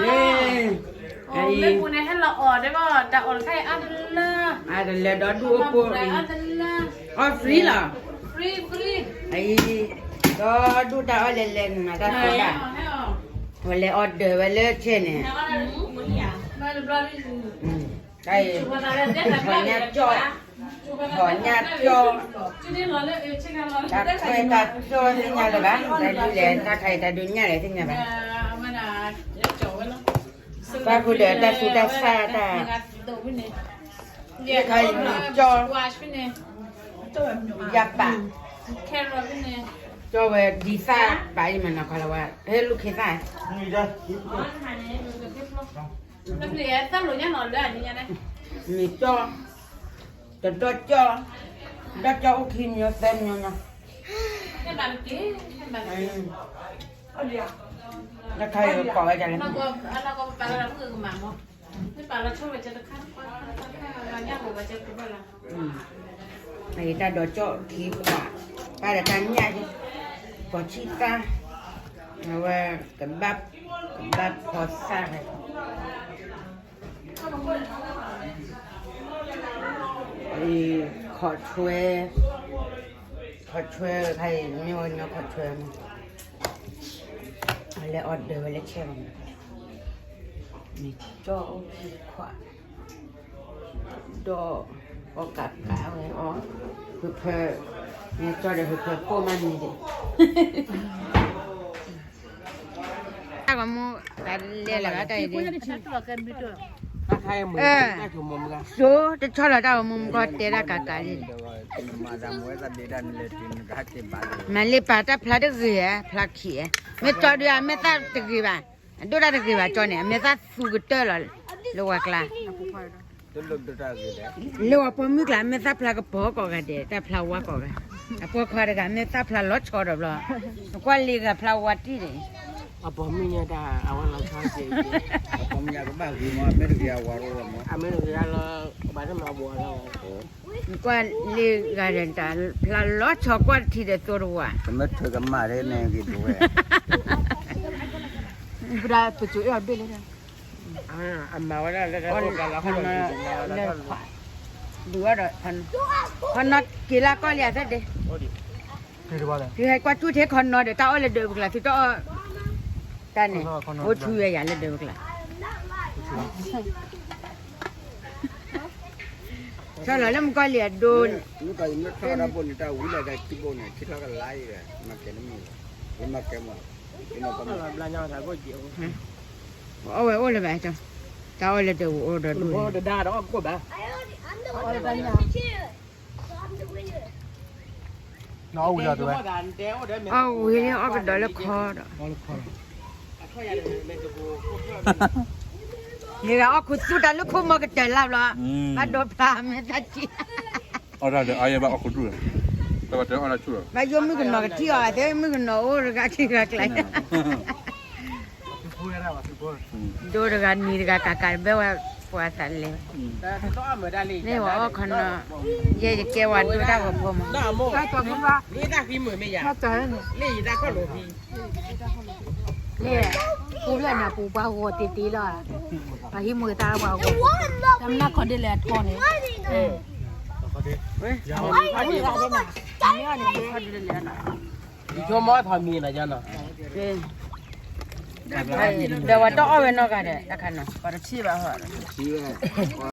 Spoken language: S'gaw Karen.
မ့ၢ်ပူၤန့ၣ်ဟဲလီၤအီၣ်ဒဲးဘၣ် တၢ်အီၣ်တခါအံၤအါတလၢ အါတလၢဒီဒူၣ်အိၣ်ပိၢ် အီၣ် free လီၤ free free အံၤ ဒီဒူၣ်တၢ်အီၣ်လဲၤလဲၤနၤတၢ်သီတၢ် ဝဲလဲၤ order ဝဲလၢဆဲန့ၣ် တၢ်အံၤ ထီၣ်ညၣ်ကၠီ ထီၣ်ညၣ်ကၠီ တၢ်ခွဲးတၢ်ကၠီသ့ၣ်ညါလၢၤဘၣ် တၢ်ဒုးလဲၣ် တၢ်ခါအံၤတၢ်ဒုးညၣ်လဲၣ်သ့ၣ်ညါဘၣ် ပၣ်ဃုာ်ဒီးတၢ်သူတၢ်ဆၣ်တၢ် တခါအံၤမ့ၢ်ကၠီ ယၢ်ပာ် ကၠီဝဲဒ်သၣ်ပာ်အံၤမ့ၢ်နီၤခီလၢဝဲ ဟဲလူၤခ့သၣ် မ့ၢ်ကၠီ တဒီကၠီ ဒီကၠီအိၣ်ခံမျိုးသၢမျိုးနီၤ တခါအံၤကိးဝဲဒၣ်လၢ တၢ်ဒီကၠီခံခွး ပၣ်ဒီးတၢ်ညၣ်ဟဲ ပှၤဆံၣ်သၣ် အဝဲ ကဘၣ် ကဘၣ်ဖီသၣ်ဝဲ ခီၣ်ဆွဲ ခီၣ်ဆွဲခါအံၤ မ့ၢ်ဝဲညီခီၣ်ဆွဲမး အလဲၤ order ဝဲလၢဆဲမး မ့ၢ်ကၠီအိၣ်ခံခွး ဒီး အီၣ်ကးကးဝဲအီၣ် ဖၢဖၢ မ့ၢ်ကၠီဒီး ဖၢဖၢပိၢ်မးန့ၣ်ဒီး တၢ်ဂီၤမူ တၢ်လဲၤလၢၤဘၣ်တၢ်အံၤဒ် စိ တဆီလီၤတၢ်ဂီၤမူမူကီၢ်တဲဒၣ်ကးကးလံ မၤလ့ပာ်တၢ်ဖျါတဂ့ၤဧါ ဖျါခံဧါ မ့ၢ်ကၠီဒုးဧါ မ့ၢ်သၣ်တဂ့ၤဘၣ် အဒိၣ်တၢ်တဂ့ၤဘၣ်ကၠီန့ၣ် အမ့ၢ်သၣ်သူကတၢၢ်လီၤ လၢဝၤကျါ လၢဝၤပိာ်မုၣ်ကျါ မ့ၢ်သၣ်ဖျါကပီၤကိးဂၤဒဲး တၢ်ဖျါဝါကိးဂၤ အပိာ်ခွါတဂၤ မ့ၢ်သၣ်ဖျါလီၤဆီဒီးဘျီ နကွၢ်လံဂၤဖျါဝါတံၢ်န့ၣ် အပိာ်မုၣ်ညါတၢ် အဝဲလီၤဆီက့ၤ အပိာ်မုၣ်ညါကဘၣ်ဂ့ၤမး အမ့ၢ်တဂ့ၤအဝၤရိလီၤမး အမ့ၢ်တဂ့ၤလီၤ ဘၣ်တမၤဘှီလီၤ နကွၢ်လံဂၤဒဲးတၢ် ဖျါလီၤဆီကွၢ်တထံၣ်ဒီးသိတဝၤ ကမ့ၢ်ထုးကမၣ်ထဲန့ၣ်ဂ့ၤဒိဝဲ ပဒၣ်ပစိၤအ့ၣ်အီၤဘ့ၣ်လၢ အမၤဝဲဒၣ်လၢ လၢ ဒုးအီၣ်ဒီး ခီနီက့ၤလၢကီၢ်လံအသ့ၣ်ဒ့ သုဟဲကွၢ်ကၠူၣ်ထဲခီနီဒီး တၢ်အီၣ်လၢဒၢးပကျါ သုတအီၣ် တၢ်န့ၣ် အိၣ်ထူဝဲယၤလၢဒၢးပကျါ ဆီလီၤလၢမုၢ်ကီၢ်လံအဒိန့ၣ် မုၢ်ကီၢ်လံမ့ၢ်ထီၣ်ဝဲဒၣ်ဘိန့ၣ် တၢ်ဝံလၢဒၣ်ခံဘိန့ၣ် ခံထီၣ်ကလါအံၤဝဲ မၤကဲနမုၢ်လီၤ ယမၤကဲမး အီၣ်ဝဲအိၣ်လၢၤဘၣ် တၢ်အီၣ်လၢဒၢးပူၤအိၣ်ဒီးဒိၣ်န့ၣ် အီၣ်ဝံၤလံအီၣ်ကဒီးလၢခီဒီး မ့ၢ်ဂ့ၤအီၣ်ခူသူၣ်တၢ်လၢခိၣ်မီၤကတၢၢ်လၢဘျီ ဘၣ်ဒိဖျါမ့ၢ်သၣ်ထံ အီၣ်တၢ်ဒီးအါယဲဘၣ်အီၣ်ခူသူၣ်လီၤ တၢ်ဘၣ်တဲအီၣ်တၢ်ဆူၣ်လီၤ ဘၣ်ယိၣ်မုၣ်ကနီၤကထံၣ်အီၤ အသ့မုၣ်ကနီၤအိၣ်တဂၤထံၣ်တဂၤကျါ ဒိတဂၤနံၤတဂၤကးကးဘဲဝဲပှၤသးလဲၤ မ့ၢ်ဝဲအီၣ်ခီနီ ယဲယကဲဝဲဒိတၢ်ဂီၤဖိမး လၢ ပူဖျဲၣ်နၤပူၤပှၤဂီၤတ့ၢ်တ့ၢ်လီၤ ပှၤဟံးမူၤသါပှၤဂီၤ တၢ်မနုၤခီဒ်လဲၣ်အထီန့ၣ် ယဆိကမိၣ်ထီၣ်မံၤနၤယါနီၤ ဒီးပှၤတအီၣ်ဝဲနီတဂၤဒီး တၢ်ခါနီၤ ပှၤတထံၣ်ဘၣ်ဟီ ပှၤတထံၣ်ဘၣ်